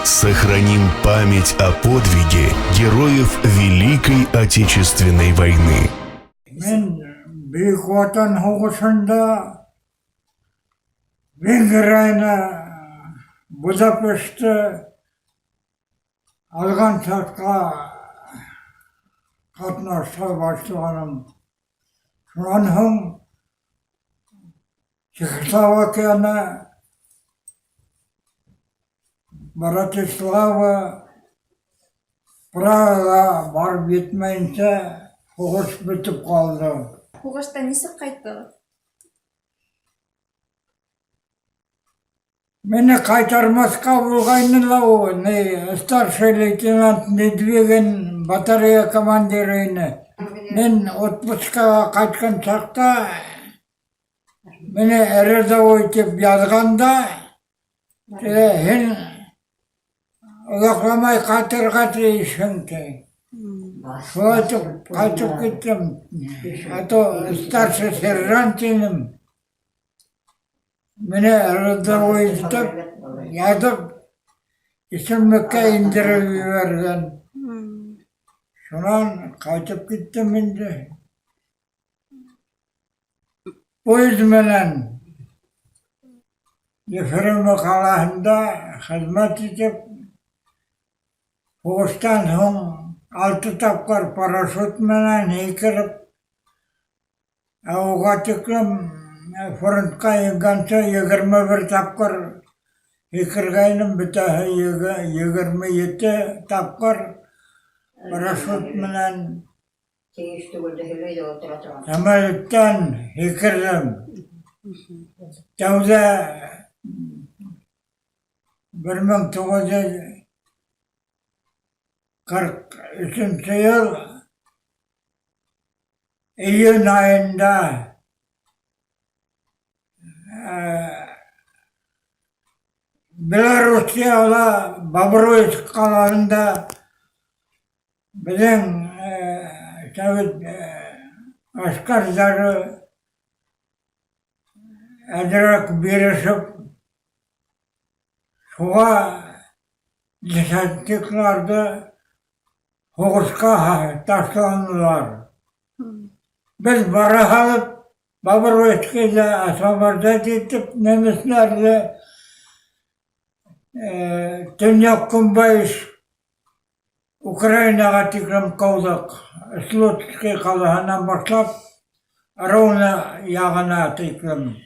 Сохраним память о подвиге героев Великой Отечественной войны. Мин Бөйөк Ватан һуғышында Венгрияны, Будапештты алған саҡта ҡатнаша башланым. Шунан һуң Чехословакияны, Братислава, Прагаға барып етмәйенсә һуғыш бөтөп ҡалды. Һуғыштан нисек ҡайттығыҙ? Мине ҡайтармаҫҡа булғайны ла ул, ни, старший лейтенант Недвигин батарея командиры ине. Мин отпускаға ҡайтҡан саҡта мине рядовой тип яҙған да, теге һин оҙаҡламай ҡайтырға тейешһең, ти. Шулай итеп ҡайтып киттем. А то старший сержант инем. Мине рядовой итеп яҙып, исемлеккә индереп ебәргән. Шунан ҡайтып киттем инде. Поезд менән Ефремов ҡалаһында хеҙмәт итеп, һуғыштан һуң алты тапҡыр парашют менән һикереп, Ә уға тиклем фронтҡа ингәнсе 21 тапҡыр һикергәйнем, бөтәһе 27 тапҡыр парашют менән Тейеш түгелде һөйләй ҙә ултыра торған. Самолеттан һикерҙем. Тәүҙә 1943 йыл Июнь айында Белоруссияла Бобруйск ҡалаһында беҙҙең совет ғәскәрҙәре әҙерәк бирешеп, шуға десантникларҙы һуғышҡа ташланылар. Беҙ бара һалып, Бобруйскийҙы освобождать итеп, немецларҙы төньяҡ-көнбайыш Украинаға тиклем ҡыуҙыҡ. Слуцкий ҡалаһынан башлап, Ровно яғына тиклем.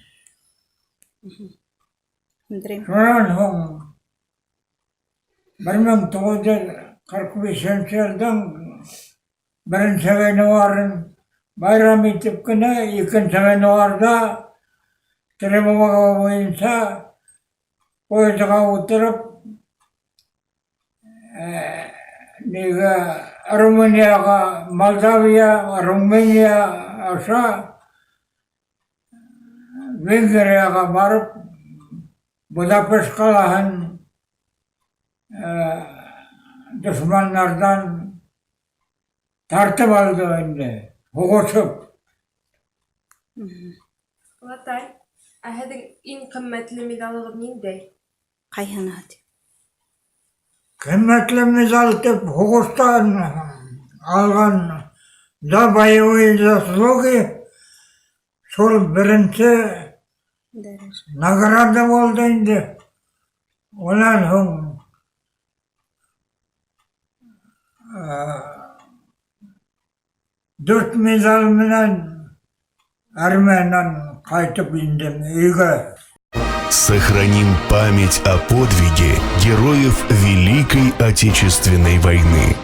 Шунан һуң 1945 йылдың беренсе ғинуарын байрам итеп кенә, икенсе ғинуарҙа тревога буйынса поездға ултырып, нигә Румынияға, Молдавия, Румыния аша Венгрияға барып, Будапешт ҡалаһын дошмандарҙан тартып алдыҡ инде, һуғышып. Олатай, ә һеҙҙең иң ҡиммәтле миҙалығыҙ ниндәй? Ҡайһыныһы тип? Ҡиммәтле миҙал тип һуғыштан алған За боевые заслуги шул беренсе награда булды инде. Унан һуң дүрт медаль менән армиянан ҡайтып индем өйгә. Сохраним память о подвиге героев Великой Отечественной войны.